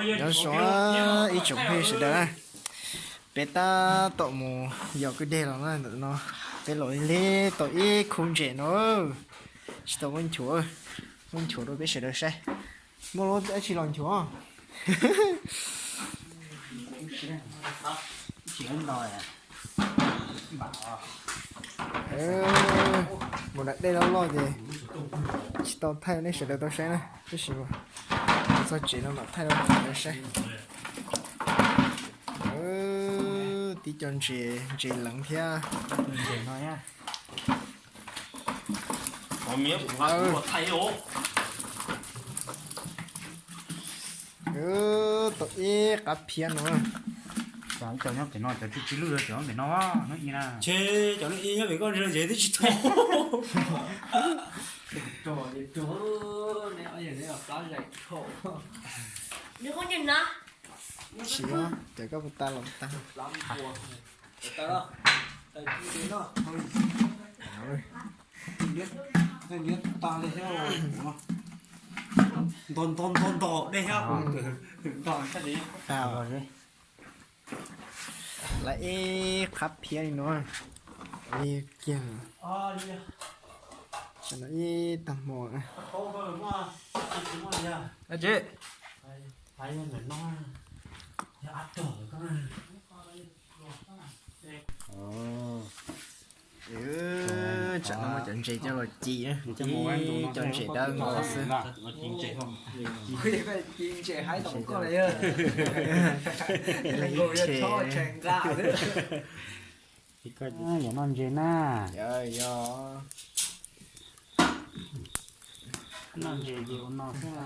Nyob zoo ib tsoom phooj ywg sawv daws, peb tab tom mus yos kwj deg los na, ntawm no peb los lig tau ib khub ntses no, tsis tau muab nchuav, muab nchuav rau peb sawv daws saib. Muaj lub dab tsi los nchuav? Mus nram dej loj loj ces tsis tau thaij nej sawv daws tau saib na, tab sis mas txog tsev no mam thaij rau nej sawv daws saib. Tib co ntses, ntses leev thiab. Tau ib qab phiab no. Cov nyob pem no, cov tsis tsis lwj cov pem no, no i na. Cov no i nyob pem koj ntses twb tsis tau. Tsis, cov koj puas tas los tas. Ntog ntog ntog ntog dej thiab. Lawv ib qhab phiab li no, kiag, ib tag hmo. Tsam no muaj cov ntses coj los ci, cov ntses dawb no xwb. Ci ntses haib tom koj lawm. Yog noj ntses na. Noj ntses ces ua no xwb.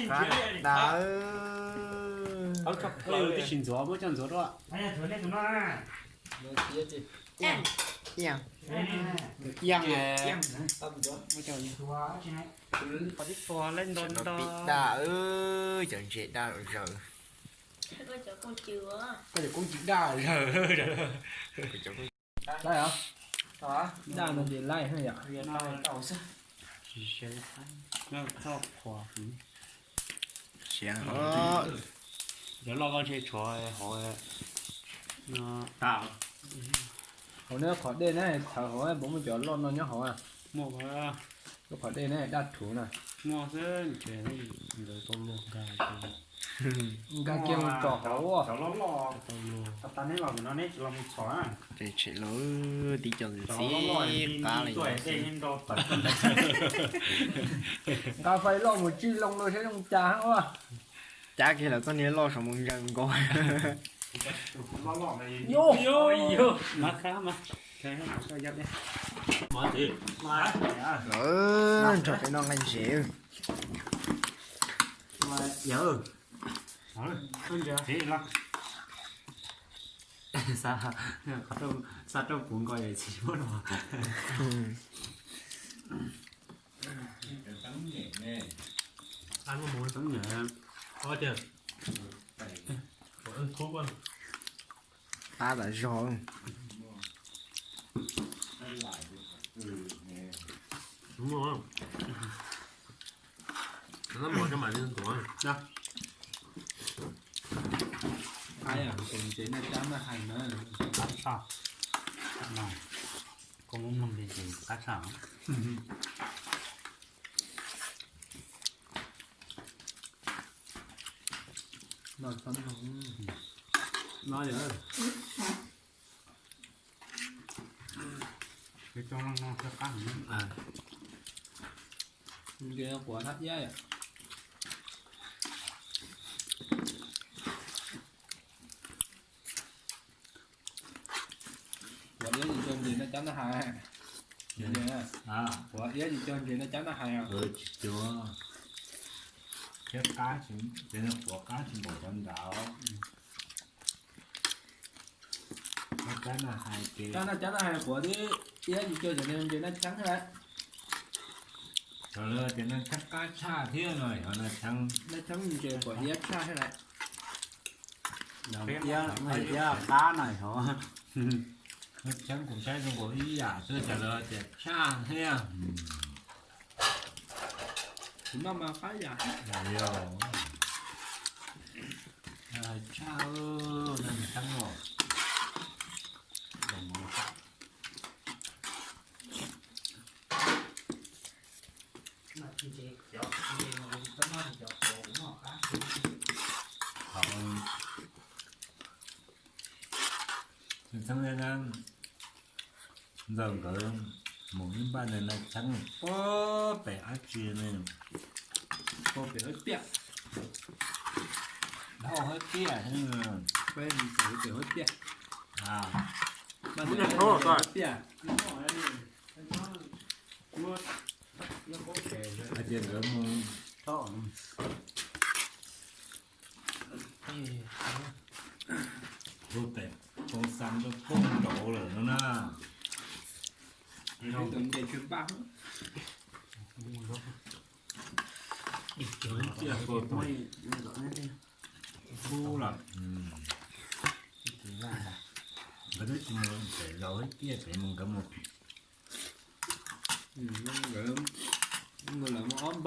Qab dawb. Twb tsis ntxuav, muab coj ntxuav rau. Ib yam. Ib yam. Qhov tib tua lej nto nto. Pim daj, cov ntses daj zaws. Koj cov koob cw daj zaws. Daj no ces laij yom. Cov loj koj ntshe tshuav hauv. Hauv no qhov dej na, txhawv hauv puas muaj cov loj no nyob hauv? Muaj, lub qhov dej na daj thuv na. Muaj xwb, ntshe ntawd tau luag nkag. Nkag kiag mus txog hauv. Cov loj loj, tas neb los no neb los mus txhom na. Ces tshem lawm tib co ntxiv qab li. Nqa fais loj mus tsij loo rau saib zoo cas ua. Cab kiag lawm txoj niag loj saum mus ntsaws nkaus. Nrog peb noj nqaij ntses. Xa rau puv nkaus tsis muaj los. Qab tas zog. Ntses naj cab naj hais na. Qab tshaj. Koj muab mloog ces qab tshaj. No yog Nce quav thaj iab yom. Quav iab yus cog ntses naj cab naj hais. Quav iab yus cog ntses naj cab naj hais. Tsis cua. Thiab qab, quav qab tsis npaum cov nrad. Naj cab naj hais ces, naj cab naj hais quav thiab iab yus cog cov ntses naj cheeb thiab lawm. Cov lawv tias naj cheeb qab tshaj thiab no yog naj cheeb. Naj cheeb ntses quav iab tshaj thiab lawm. Iab qab na yog. Tshab kuv saib zoo nkaus ib yam xwb, cas lawv tias tshaj thiab. Kuv noj mas qab yam. Yog, tshaj, tshab os. Txheeb li na, Ntxawm nkawd mus ib npaj ntawd na, tshab pob pem dab tsi ne, pob pem huab tiaj, dhau huab tiaj, peb mus txog pem huab tiaj, huab tiaj. Hais tias nkawd mus, tus tes Tooj Xas tuaj poob nraud lawm no na. Kub lawm. Nkawd twb tsis mus pem zaus thiab, pem mus nkawd mus. Nkawd, nkawd lawv muaj ob npag.